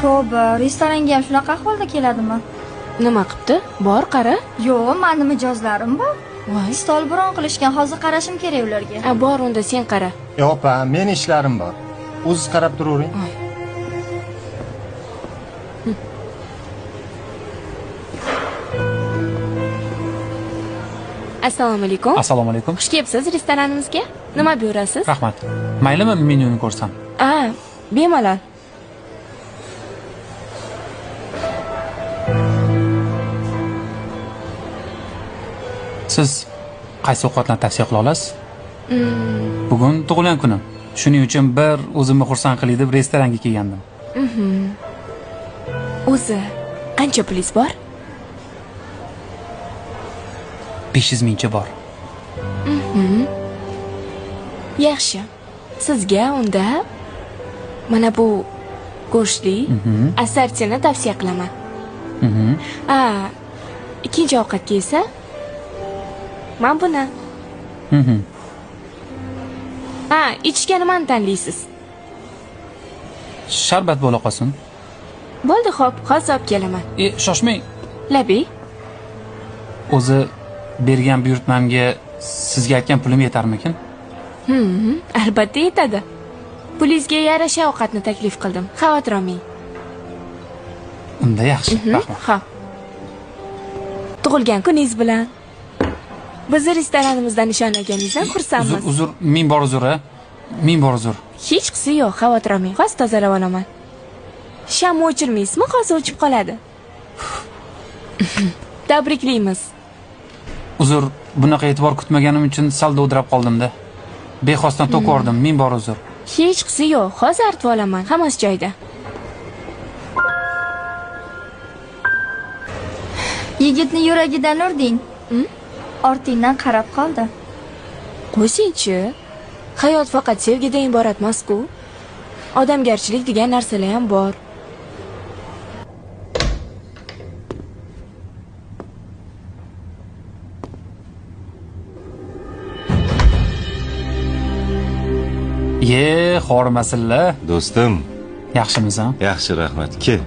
Tavba, restoranga ham shunaqa ahvolda keladimi? Nima qilibdi? Bor, qara. Yo'q, meni mijozlarim bor. Voy. Stol bron qilishgan, hozir qarashim kerak ularga. A, bor unda sen qara. Yo'q, opa, meni ishlarim bor. O'zingiz qarab turavering. Assalomu alaykum. Assalomu alaykum. Xush kelibsiz restoranimizga. Nima buyurasiz? Rahmat. Maylimi menyuni ko'rsam? A, bemalol. Siz qaysi ovqatlarni tavsiya qila olasiz? Bugun tug'ilgan kunim. Shuning uchun bir o'zimni xursand qilay deb restoranga kelgandim. O'zi qancha pulingiz bor? 500 mingcha bor. Yaxshi. Sizga unda mana bu go'shtli assortini tavsiya qilaman. A, ikkinchi ovqatga esa men buni. Ha, ichishga nimani tanlaysiz? Sharbat bo'la qolsin. Bo'ldi, xo'p, hozir olib kelaman. Shoshmang. Labi. O'zi bergan buyurtmamga sizga aytgan pulim yetarmikin? Albatta yetadi. Pulingizga yarasha ovqatni taklif qildim. Xavotir olmang. Unda yaxshi, rahmat. Xo'p. Tug'ilgan kuningiz bilan. Bizni restoranimizda nishonlaganingizdan xursandmiz. Uzr, ming bor uzr, ming bor uzr. Hech qisi yo'q, xavotir olmang. Hozir tozalab olaman. Sham o'chirmaysizmi? Hozir o'chib qoladi. Tabriklaymiz. Uzr, bunaqa e'tibor kutmaganim uchun sal dovdirab qoldim-da. Bexosdan to'kib yubordim, ming bor uzr. Hech qisi yo'q, hozir artib olaman, hammasi joyida. Yigitni yuragidan urding. Ortingdan qarab qoldi. Qo'ysingchi, hayot faqat sevgidan iborat emas-ku. Odamgarchilik degan narsalar ham bor. Ye, xormasinlar. Do'stim. Yaxshimisan? Yaxshi, rahmat. Kel,